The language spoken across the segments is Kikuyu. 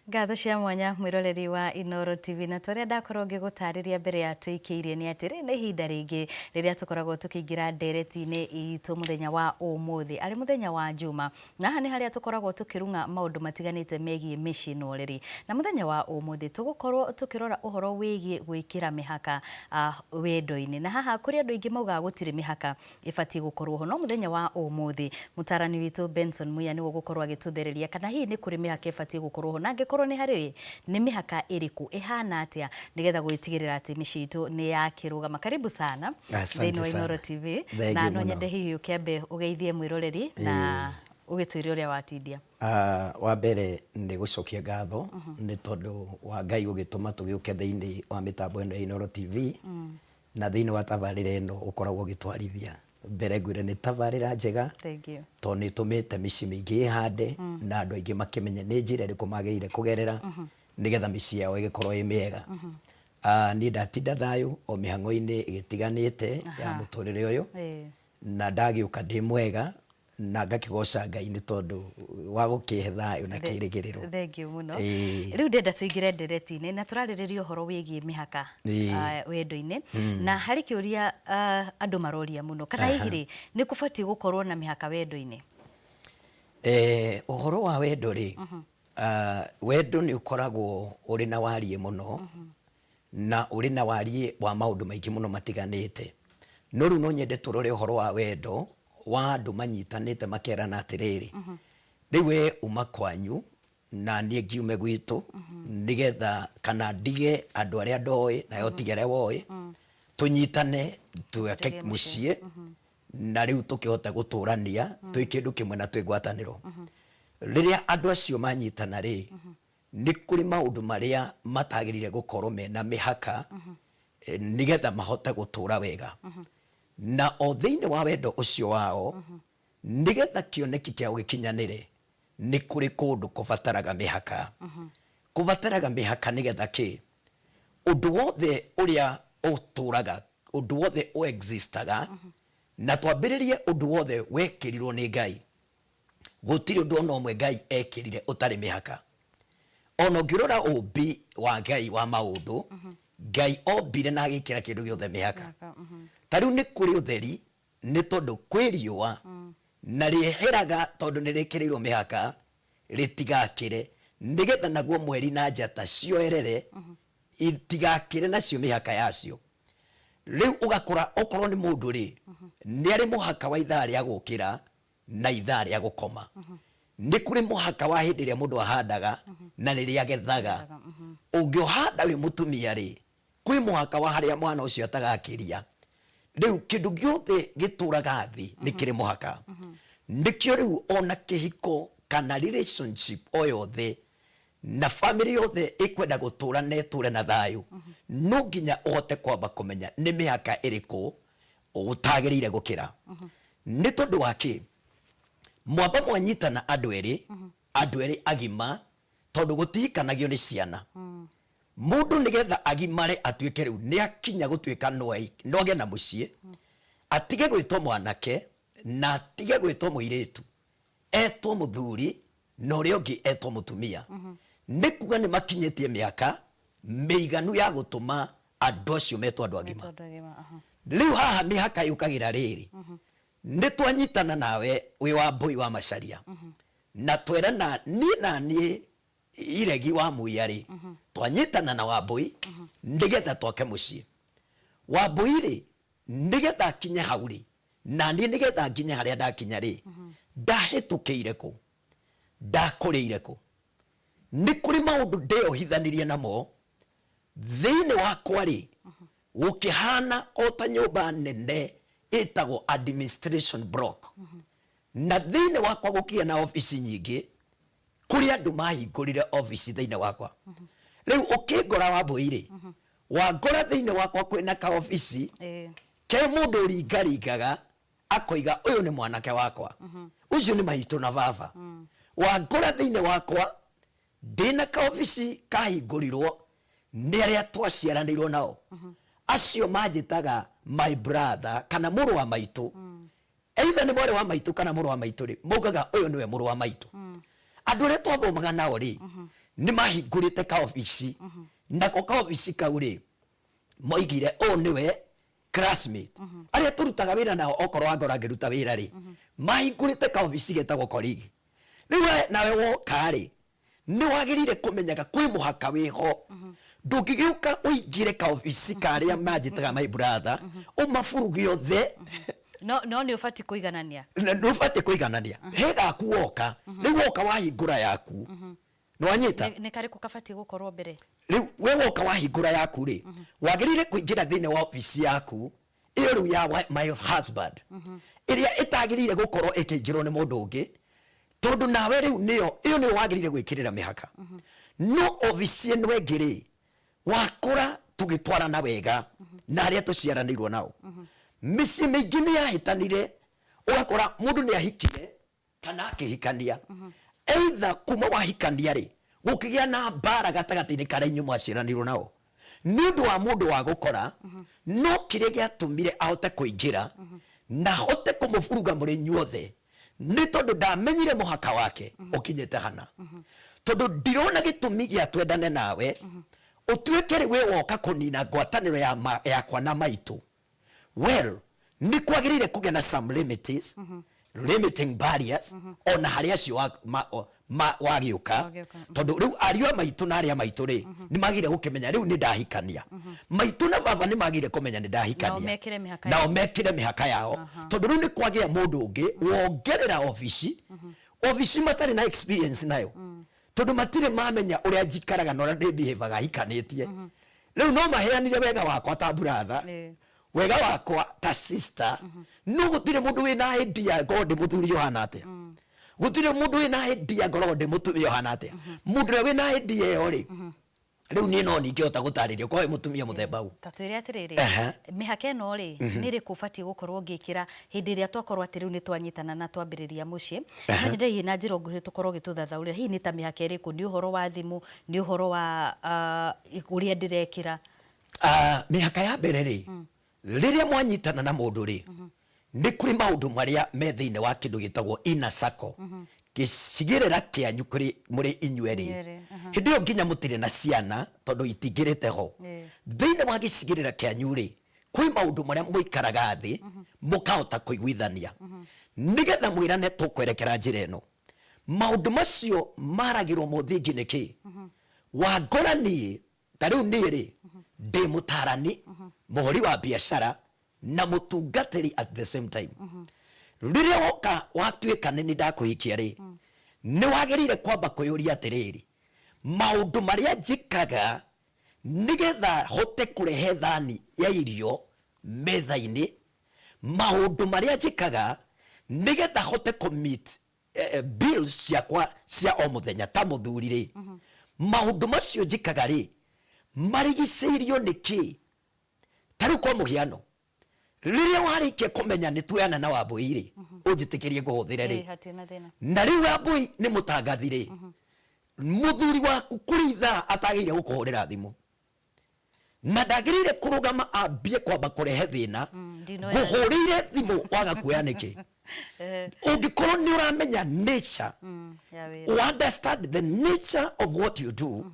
Ngatho cia mwanya mwĩroreri wa Inooro TV na torĩa ndakorwo ngĩgũtarĩria mbere ya tũikĩirie nĩ atĩ rĩrĩ nĩ ihinda rĩngĩ rĩrĩa tũkoragwo tũkĩingĩra ndereti-inĩ itũ mũthenya wa ũmũthĩ arĩ mũthenya wa Njuma. Na haha nĩ harĩa tũkoragwo tũkĩrung'a maũndũ matiganĩte megiĩ mĩciĩ na ũreri. Na mũthenya wa ũmũthĩ tũgũkorwo tũkĩrora ũhoro wĩgiĩ gwĩkĩra mĩhaka wendo-inĩ. Na haha kũrĩ andũ aingĩ maugaga gũtirĩ mĩhaka ĩbatiĩ gũkorwo ho. No mũthenya wa ũmũthĩ mũtaarani witũ Benson Muya nĩwe ũgũkorwo agĩtũthereria kana hihi nĩ kũrĩ mĩhaka ĩbatiĩ gũkorwo ho, na angĩkorwo nĩ harĩ rĩ, nĩ mĩhaka ĩrĩkũ, ĩhana atĩa, nĩgetha gũgĩtigĩrĩra atĩ mĩciĩ itũ nĩ yakĩrũgama. Karibu sana Asante thĩinĩ wa sana. Inooro TV. Thengiũ Na no mũno. nyende hihi ũkĩambe ũgeithie mwĩroreri na ũgĩtwĩre ũrĩa watindia. Ah, wa mbere nĩ gũcokia ngatho nĩ tondũ wa Ngai gũgĩtũma tũgĩũke thĩinĩ wa mĩtambo ĩno ya Inooro TV na thĩinĩ wa tabarĩra ĩno ũkoragwo ũgĩtwarithia. Mbere ngwĩre nĩ tabarĩra njega Thank you. tondũ nĩ ĩtũmĩte mĩciĩ mĩingĩ ĩhande na andũ aingĩ makĩmenye nĩ njĩra ĩrĩkũ magĩrĩire kũgerera nĩgetha mĩciĩ yao ĩgĩkorwo ĩ mĩega. Ah, niĩ ndatinda thayũ o mĩhang'o-inĩ ĩgĩtiganĩte ya Aha. mũtũrĩre ũyũ Ĩĩ. na ndagĩũka ndĩ mwega na ngakĩgoca Ngai nĩ tondũ wa gũkĩhe thayũ na kĩrĩgĩrĩro. Thengiũ mũno. Ĩĩ. Rĩu ndĩrenda tũingĩre ndereti-inĩ na tũrarĩrĩria ũhoro wĩgiĩ mĩhaka Ĩĩ. ah, wendo-inĩ na harĩ kĩũria ah, andũ maroria mũno kana hihi rĩ nĩ kũbatiĩ gũkorwo na mĩhaka wendo-inĩ? Eh, ũhoro wa wendo rĩ Ah, wendo nĩ ũkoragwo ũrĩ na wariĩ mũno na ũrĩ na wariĩ wa maũndũ maingĩ mũno matiganĩte. No rĩu no nyende tũrore ũhoro wa wendo wa andũ manyitanĩte makerana atĩrĩrĩ, rĩu we uma kwanyu na niĩ ngiume gwitũ nĩgetha kana ndige andũ arĩa ndoĩ nawe ũtige arĩa woĩ, tũnyitane twake Tũgĩe mũciĩ na rĩu tũkĩhote gũtũrania twĩ kĩndũ kĩmwe na twĩ ngwatanĩro. Rĩrĩa andũ acio manyitana rĩ, nĩ kũrĩ maũndũ marĩa matagĩrĩire gũkorwo mena mĩhaka nĩgetha mahote gũtũra wega. Na o thĩinĩ wa wendo ũcio wao, nĩgetha kĩoneki kĩao gĩkinyanĩre, nĩ kũrĩ kũndũ kũbataraga mĩhaka. Kũbataraga mĩhaka nĩgetha kĩ? Ũndũ wothe ũrĩa ũtũraga, ũndũ wothe ũ exist aga, na twambĩrĩrie ũndũ wothe wekĩrirwo nĩ Ngai. Gũtirĩ ũndũ ona ũmwe Ngai ekĩrire ũtarĩ mĩhaka. Ona ũngĩrora ũmbi wa Ngai wa maũndũ, Ngai ombire na agĩkĩra kĩndũ gĩothe mĩhaka. Ta rĩu nĩ kũrĩ ũtheri nĩ tondũ kwĩ riũa na rĩeheraga tondũ nĩ rĩkĩrĩirwo mĩhaka rĩtigakĩre, nĩgetha naguo mweri na njata cioerere itigakĩre nacio mĩhaka yacio. Rĩu ũgakora okorwo nĩ mũndũ rĩ, nĩ arĩ mũhaka wa ithaa rĩa gũkĩra na ithaa rĩa gũkoma. Nĩ kũrĩ mũhaka wa hĩndĩ ĩrĩa mũndũ ahandaga na rĩrĩa agethaga. Ũngĩũhanda wĩ mũtumia rĩ, kwĩ mũhaka wa harĩa mwana ũcio atagakĩria. Rĩu kĩndũ gĩothe gĩtũraga thĩ nĩ kĩrĩ mũhaka. Nĩkĩo rĩu ona kĩhiko kana relationship o yothe na famĩlĩ yothe ĩkwenda gũtũra na ĩtũre na thayũ, no nginya ũhote kwamba kũmenya nĩ mĩhaka ĩrĩkũ ũtagĩrĩire gũkĩra. Nĩ tondũ wa kĩ? Mwamba mwanyitana andũ erĩ, andũ erĩ agima, tondũ gũtihikanagio nĩ ciana. Mũndũ nĩgetha agimare atuĩke rĩu nĩ akinya gũtuĩka no agĩe na mũciĩ, atige gwĩtwo mwanake na atige gwĩtwo mũirĩtu, etwo mũthuri na ũrĩa ũngĩ etwo mũtumia. Nĩ kuga nĩ makinyĩtie mĩaka mĩiganu ya gũtũma andũ acio metwo andũ agima. Rĩu haha mĩhaka yũkagĩra rĩrĩ, nĩ twanyitana nawe wĩ Wambũi wa Macharia na twerana niĩ na niĩ Iregi wa Muia-rĩ, twanyitana na Wambũi nĩgetha twake mũciĩ. Wambũi-rĩ, nĩgetha akinye hau-rĩ, na niĩ nĩgetha nginye harĩa ndakinya-rĩ, ndahĩtũkĩire kũ? Ndakũrĩire kũ? Nĩ kũrĩ maũndũ ndeyohithanirie namo thĩinĩ wakwa-rĩ, gũkĩhana o ta nyũmba nene ĩtagwo administration block. Na thĩinĩ wakwa gũkĩgĩa na obici nyingĩ, kũrĩ andũ mahingũrire obici thĩinĩ wakwa. Rĩu ũkĩngora Wambũi-rĩ, wangora thĩinĩ wakwa kwĩna kaobici ke mũndũ ũringaringaga akoiga ũyũ nĩ mwanake wakwa, ũcio nĩ maitũ na baba. Wangora thĩinĩ wakwa ndĩna kaobici kahingũrirwo nĩ arĩa twaciaranĩirwo nao, acio manjĩtaga my brother kana mũrũ wa maitũ. Either nĩ mwarĩ wa maitũ kana mũrũ wa maitũ rĩ, maugaga ũyũ nĩwe mũrũ wa maitũ. Andũ arĩa twathomaga nao rĩ, Nĩ mahingũrĩte kaobici, nako kaobici kau rĩ, moigire ũũ nĩwe classmate arĩa tũrutaga wĩra nao, okorwo angora ngĩruta wĩra rĩ, mahingũrĩte kaobici getagwo colleague. Rĩu we nawe woka rĩ, nĩ wagĩrĩire kũmenyaga kwĩ mũhaka wĩho. Ndũngĩgĩũka ũingĩre kaobici karĩa manjĩtaga my brother, ũmaburuge othe. No nĩ ũbatiĩ kũiganania. Nĩ ũbatiĩ kũiganania. He gaku woka, rĩu woka wahingũra yaku, nĩwanyita? Nĩ karĩkũ kabatiĩ gũkorwo mbere? Rĩu we woka wahingũra yaku rĩ, wagĩrĩire kũingĩra thĩinĩ wa obici yaku ĩyo rĩu ya my husband, ĩrĩa ĩtagĩrĩire gũkorwo ĩkĩingĩrwo nĩ mũndũ ũngĩ, tondũ nawe rĩu nĩyo ĩyo nĩyo wagĩrĩire gwĩkĩrĩra mĩhaka. No obici ĩno ĩngĩ rĩ, wakora tũgĩtwarana wega na arĩa tũciaranĩirwo nao. Mĩciĩ mĩingĩ nĩ yahĩtanire, ũgakora mũndũ nĩ ahikire kana akĩhikania, either kuma wahikania rĩ, gũkĩgĩa na mbara gatagatĩ-inĩ karĩa inyuĩ mwaciaranĩirwo nao nĩ ũndũ wa mũndũ wa gũkora. No kĩrĩa gĩatũmire ahote kũingĩra na ahote kũmũburuga mũrĩ inyuothe nĩ tondũ ndamenyire mũhaka wake ũkinyĩte hana. Tondũ ndirona gĩtũmi gĩa twendane nawe, ũtuĩke rĩ we woka kũnina ngwatanĩro ya yakwa na maitũ. Well, nĩ kwagĩrĩire kũgĩa na some limits, limiting barriers, ona harĩ acio wagĩũka. Wagĩũka. Tondũ rĩu ariũ a maitũ na arĩa maitũ rĩ, nĩ magĩrĩire gũkĩmenya rĩu nĩ ndahikania. Maitũ na baba nĩ magĩrĩire kũmenya nĩ ndahikania. Nao mekĩre mĩhaka nao mekĩre mĩhaka yao, tondũ rĩu nĩ kwagĩa mũndũ ũngĩ wongerera obici, obici matarĩ na experience nayo, tondũ matirĩ mamenya ũrĩa njikaraga na ũrĩa ndĩmbihevaga hikanĩtie. Rĩu no maheanire wega wakwa ta brother, wega wakwa ta sister, no gũtirĩ mũndũ wĩna idea ngorwo ndĩ mũthuri ũhana atĩa, gũtirĩ mũndũ wĩna idea ngoragwo ndĩ mũtumia ũhana atĩa. Mũndũ ũrĩa wĩna idea ĩyo rĩ, rĩu niĩ no ningĩhota gũtarĩria ũkorwo wĩ mũtumia mũthemba ũũ. Ta twĩre atĩrĩrĩ, mĩhaka ĩno rĩ, nĩ ĩrĩkũ ũbatiĩ gũkorwo ngĩkĩra hĩndĩ ĩrĩa twakorwo atĩ rĩu nĩ twanyitana na twambĩrĩria mũciĩ? No nyende hihi na njĩra nguhĩ tũkorwo ũgĩtũthathaũrĩra hihi nĩ ta mĩhaka ĩrĩkũ, nĩ ũhoro wa thimũ, nĩ ũhoro wa ũrĩa ndĩrekĩra? Mĩhaka ya mbere rĩ, rĩrĩa mwanyitana na mũndũ rĩ, nĩ kũrĩ maũndũ marĩa me thĩinĩ wa kĩndũ gĩtagwo inner circle, gĩcigĩrĩra kĩanyu kũrĩ mũrĩ inyuerĩ. Inyuerĩ, Hĩndĩ ĩyo nginya mũtirĩ na ciana, tondũ itingĩrĩte ho. Thĩinĩ wa gĩcigĩrĩra kĩanyu rĩ, kwĩ maũndũ marĩa mũikaraga thĩ mũkahota kũiguithania nĩgetha mwĩrane tũkwerekera njĩra ĩno. Maũndũ macio maragĩrwo mũthingi nĩ kĩ? Wangora niĩ ta rĩu niĩ rĩ, ndĩ mũtarani, mũhũri wa biacara na mũtungatĩri at the same time. Rĩrĩa woka watuĩka nĩ ndakũhikia rĩ, nĩ wagĩrĩire kwamba kwĩyũria atĩrĩrĩ, maũndũ marĩa njĩkaga nĩgetha hote kũrehe thani ya irio metha-inĩ, maũndũ marĩa njĩkaga nĩgetha hote kũ meet bills ciakwa cia o mũthenya ta mũthuri rĩ, maũndũ macio njĩkaga rĩ, marigicĩirio nĩ kĩ? Ta rĩu kwa mũhiano, rĩrĩa warĩkia kũmenya nĩ tuoyana na Wambũi rĩ, ũnjĩtĩkĩrie ngũhũthĩre rĩ, Ĩĩ, hatirĩ na thĩna. Na rĩu Wambũi nĩ mũtangathi rĩ, mũthuri waku kũrĩ ithaa atagĩrĩire gũkũhũrĩra thimũ, na ndagĩrĩire kũrũgama ambie kwamba kũrehe thĩna, ndinoya. Ngũhũrĩire thimũ waga kuoya nĩkĩ? Ũngĩkorwo nĩ ũramenya nature ya wĩra, understand the nature of what you do,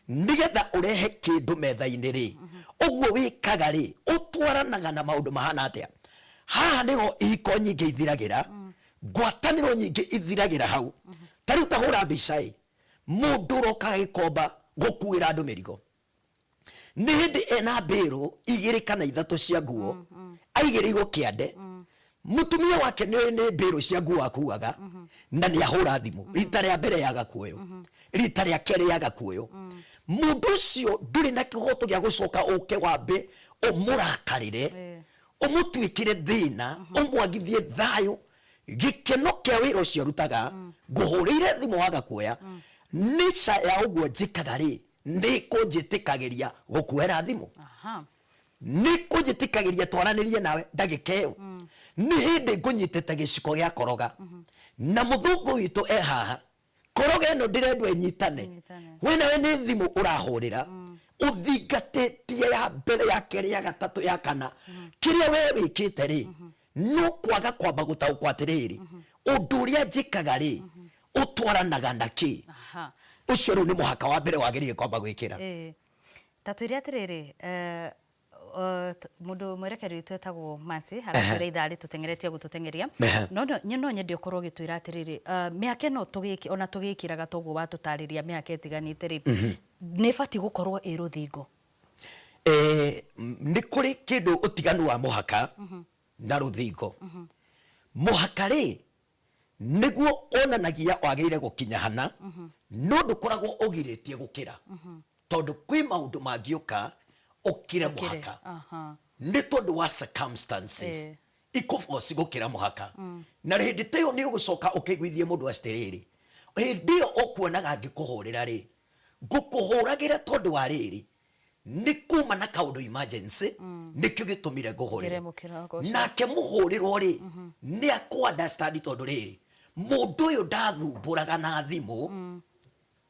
nĩgetha ũrehe kĩndũ metha-inĩ rĩ, ũguo wĩkaga rĩ, ũtwaranaga na maũndũ mahana atĩa. Haha nĩho ihiko nyingĩ ithiragĩra, ngwatanĩro nyingĩ ithiragĩra hau. Ta rĩu ta hũra mbica ĩ, mũndũ ũroka gĩkomba gũkuĩra andũ mĩrigo, nĩ hĩndĩ ena mbĩrũ igĩrĩ kana ithatũ cia nguo aigĩrĩirwo kĩande. Mũtumia wake nĩ mbĩrũ cia nguo akuaga, na nĩ ahũra thimũ rita rĩa mbere yaga kuoyo, rita rĩa kerĩ yaga kuoyo. Mũndũ ũcio ndũrĩ na kĩhoto gĩa gũcoka ũke wambe ũmũrakarĩre, ũmũtuĩkĩre thĩna, ũmwagithie thayũ, gĩkeno kĩa wĩra ũcio arutaga. Ngũhũrĩire thimũ waga kuoya, nature ya ũguo njĩkaga rĩ, nĩ kũnjĩtĩkagĩria gũkuoera thimũ? Nĩ kũnjĩtĩkagĩria twaranĩrie nawe ndagĩka ĩyo? Nĩ hĩndĩ ngũnyitĩte gĩciko gĩa koroga, na mũthũngũ witũ e haha, koroga ĩno ndĩrendwo ĩnyitane. Ĩnyitane. We nawe nĩ thimũ ũrahũrĩra ũthingatĩtie ya mbere, ya kerĩ, ya gatatũ, ya kana. Kĩrĩa we wĩkĩte rĩ, no kwaga kwamba gũtaũkwo atĩrĩrĩ, ũndũ ũrĩa njĩkaga rĩ, ũtwaranaga na kĩ? Aha. Ũcio rĩu nĩ mũhaka wa mbere wagĩrĩire kwamba gwĩkĩra. Ta twĩre atĩrĩrĩ, mũndũ mwerekeri witũ etagwo Mercy, aratwĩra ithaa rĩtũteng'eretie gũtũteng'eria. No nyende ũkorwo ũgĩtwĩra atĩrĩrĩ, mĩhaka ĩno ona tũgĩkĩraga toguo watũtarĩria mĩhaka ĩtiganĩte rĩ, nĩ ĩbatiĩ gũkorwo ĩ rũthingo? Nĩ kũrĩ kĩndũ ũtiganu wa mũhaka na rũthingo. Mũhaka rĩ, nĩguo wonanagia wagĩrĩire gũkinya hana, no ndũkoragwo ũgirĩtie gũkĩra, tondũ kwĩ maũndũ mangĩũka ũkĩre mũhaka nĩ tondũ wa circumstances ikũforce gũkĩra mũhaka. Na hĩndĩ ta ĩyo nĩ ũgũcoka ũkĩiguithie mũndũ atĩrĩrĩ, hĩndĩ ĩyo ũkuonaga ngĩkũhũrĩra rĩ, ngũkũhũragĩra tondũ wa rĩrĩ, nĩ kuma na kaũndũ emergency, nĩkĩo gĩtũmire ngũhũrĩre. Nake mũhũrĩrwo rĩ, nĩ akũ understand, tondũ rĩrĩ, mũndũ ũyũ ndathumbũraga na thimũ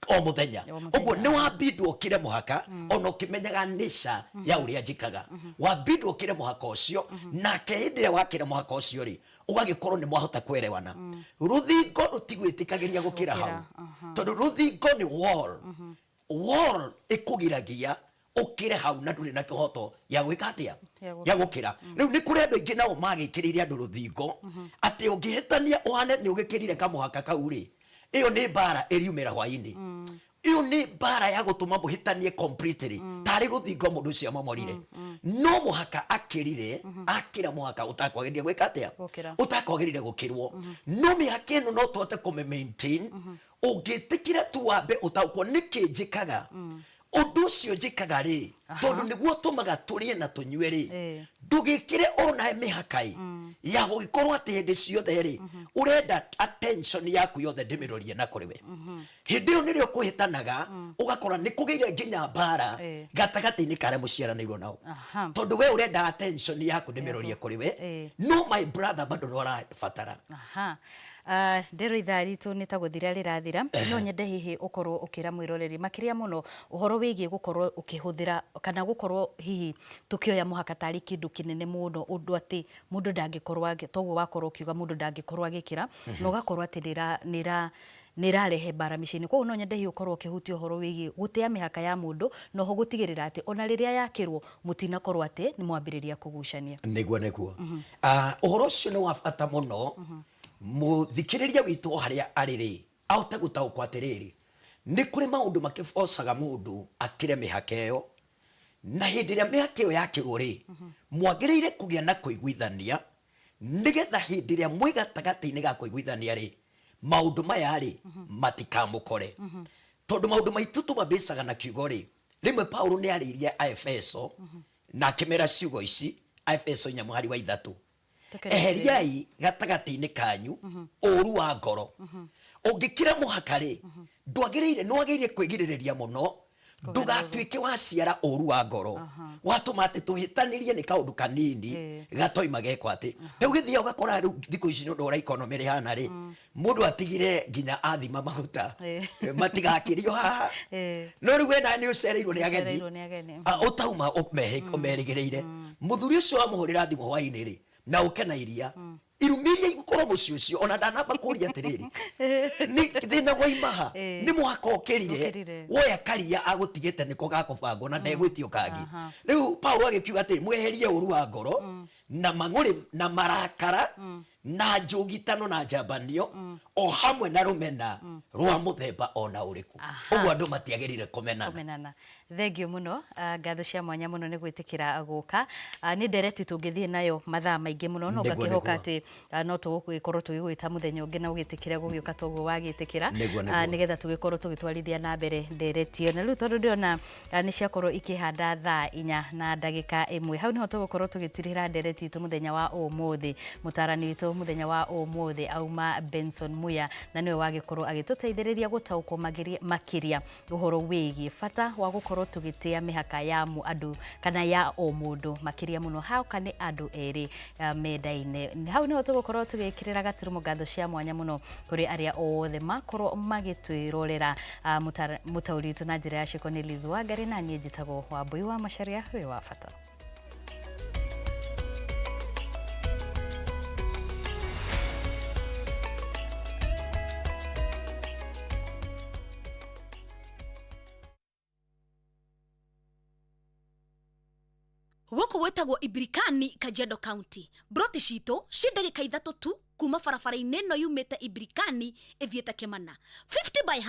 o mũthenya. Ũguo nĩ wambindwo ũkĩre mũhaka, ona ũkĩmenyaga nature ya ũrĩa njĩkaga, wambindwo ũkĩre mũhaka ũcio. Nake hĩndĩ ĩrĩa wakĩra mũhaka ũcio rĩ, ũgagĩkorwo nĩ mwahota kwerewana. Rũthingo rũtigwĩtĩkagĩria gũkĩra hau, tondũ rũthingo nĩ wall. Wall ĩkũgiragia ũkĩre hau na ndũrĩ na kĩhoto ya gwĩka atĩa? Ya gũkĩra. Rĩu nĩ kũrĩ andũ aingĩ nao magĩkĩrĩire andũ rũthingo, atĩ ũngĩhĩtania ũhane nĩ ũgĩkĩrire kamũhaka kau rĩ, ĩyo nĩ mbara ĩriumĩra hwainĩ. Ĩyo nĩ mbara ya gũtũma mũhĩtanie completely, tarĩ rũthingo mũndũ ũcio amomorire. No mũhaka akĩrire, akĩra mũhaka ũtakwagĩrĩire gwĩka atĩa? Ũtakwagĩrĩire gũkĩrwo. No mĩhaka ĩno no tũhote kũmĩ maintain ũngĩtĩkĩra tu wambe ũtaũkwo nĩkĩ njĩkaga ũndũ ũcio njĩkaga rĩ, tondũ nĩguo ũtũmaga tũrĩe na tũnyue rĩ. Ndũgĩkĩre ona mĩhaka ĩ ya gũgĩkorwo atĩ hĩndĩ ciothe rĩ, ũrenda attention yaku yothe ndĩmĩrorie na kũrĩ we. Hĩndĩ ĩyo nĩrĩo kũhĩtanaga, ũgakora nĩ kũgĩire nginya mbara gatagatĩ-inĩ karĩa mũciaranĩirwo nao, tondũ we ũrenda attention yaku ndĩmĩrorie kũrĩ we, no my brother bado no arabatara. Ndero ithaa ritũ nĩ ta gũthira rĩrathira. No nyende hihi ũkorwo ũkĩra mwĩroreri makĩria mũno ũhoro wĩgiĩ gũkorwo ũkĩhũthĩra kana gũkorwo hihi tũkĩoya mũhaka tarĩ kĩndũ kĩnene mũno, ũndũ atĩ mũndũ ndangĩkorwo, toguo wakorwo ũkiuga mũndũ ndangĩkorwo agĩkĩra, na ũgakorwo atĩ nĩ ĩrarehe mbara mĩciĩ-inĩ. Koguo no nyende hihi ũkorwo ũkĩhutia ũhoro wĩgiĩ gũtĩa mĩhaka ya mũndũ, na oho gũtigĩrĩra atĩ ona rĩrĩa yakĩrwo mũtinakorwo atĩ nĩ mwambĩrĩria kũgucania. Nĩguo, nĩguo. Ũhoro ũcio nĩ wa bata mũno, mũthikĩrĩria witũ o harĩa arĩ rĩ, ahote gũtaũkwo atĩrĩrĩ, nĩ kũrĩ maũndũ makĩbocaga mũndũ akĩre mĩhaka ĩyo, na hĩndĩ ĩrĩa mĩhaka ĩyo yakĩrwo rĩ, mwagĩrĩire kũgĩa na kũiguithania, nĩgetha hĩndĩ ĩrĩa mwĩ gatagatĩ-inĩ ga kũiguithania rĩ, maũndũ maya rĩ, matikamũkore. Tondũ maũndũ maitũ tũmabĩcaga na kiugo rĩ, rĩmwe Paulo nĩ arĩirie Aefeso na akĩmera ciugo ici, Aefeso 4:3, eheriai gatagatĩ-inĩ kanyu ũũru wa ngoro. Ũngĩkĩra mũhaka rĩ, ndwagĩrĩire, nĩ wagĩrĩire kwĩgirĩrĩria mũno ndũgatuĩke waciara ũũru wa ngoro, watũma atĩ tũhĩtanĩrie nĩ kaũndũ kanini gatoima gekwo atĩ. Rĩu gĩthiaga ũgakora rĩu thikũ ici nĩ ũndũ ũrĩa economy rĩhana rĩ, mũndũ atigire nginya athima maguta matigakĩrio haha, no rĩu we nawe nĩ ũcereirwo nĩ ageni ũtauma ũmerĩgĩrĩire. Mũthuri ũcio wamũhũrĩra thimũ hwainĩ rĩ, na ũke na iria, irumi iria igũkorwo mũciĩ ũcio, ona ndanamba kũria atĩrĩrĩ, nĩ thĩna waima ha? Nĩ mũhaka ũkĩrire, woya karia agũtigĩte nĩko gakũbangwo na ndegwĩtio kangĩ. Rĩu Paulo agĩkiuga atĩ mweherie ũru wa ngoro na mang'ũrĩ na marakara na njũgitano na njambanio, o hamwe na rũmena rwa mũthemba ona ũrĩkũ. Ũguo andũ matiagĩrĩire kũmenana. Thengiũ mũno, ngatho cia mwanya mũno nĩ gwĩtĩkĩra gũka. Nĩ ndereti tũngĩthiĩ nayo mathaa maingĩ mũno, no ngakĩhoka atĩ no tũgũgĩkorwo tũgĩgwĩta mũthenya ũngĩ na ũgĩtĩkĩre gũgĩũka toguo wagĩtĩkĩra, nĩgetha tũgĩkorwo tũgĩtwarithia na mbere ndereti ĩyo. Na rĩu tondũ ndĩrona nĩ ciakorwo ikĩhanda 4:01, hau nĩho tũgũkorwo tũgĩtirĩra ndereti itũ mũthenya wa ũmũthĩ. Mũtarani witũ mũthenya wa ũmũthĩ auma Benson Muya, na nĩwe wagĩkorwo agĩtũteithĩrĩria gũtaũkwo makĩria ũhoro wĩgiĩ bata wa gũkorwo tũgĩtĩa mĩhaka ya andũ kana ya o mũndũ, makĩria mũno hauka nĩ andũ erĩ mendaine. Hau nĩho tũgũkorwo tũgĩkĩrĩra gaturumo. Ngatho cia mwanya mũno kũrĩ arĩa othe makorwo magĩtwĩrorera. Mũtaũri witũ na njĩra ya ciĩko nĩ Liz Wangari, na niĩ njĩtagwo Wambui wa Macharia. Wĩ wa bata. Gũkũ gwĩtagwo Ibirikani, Kajiado County. Broti citũ ci ndagĩka 3 tu kuma barabara-inĩ ĩno yumĩte Ibirikani ĩthiĩte Kĩmana. 50 by 100.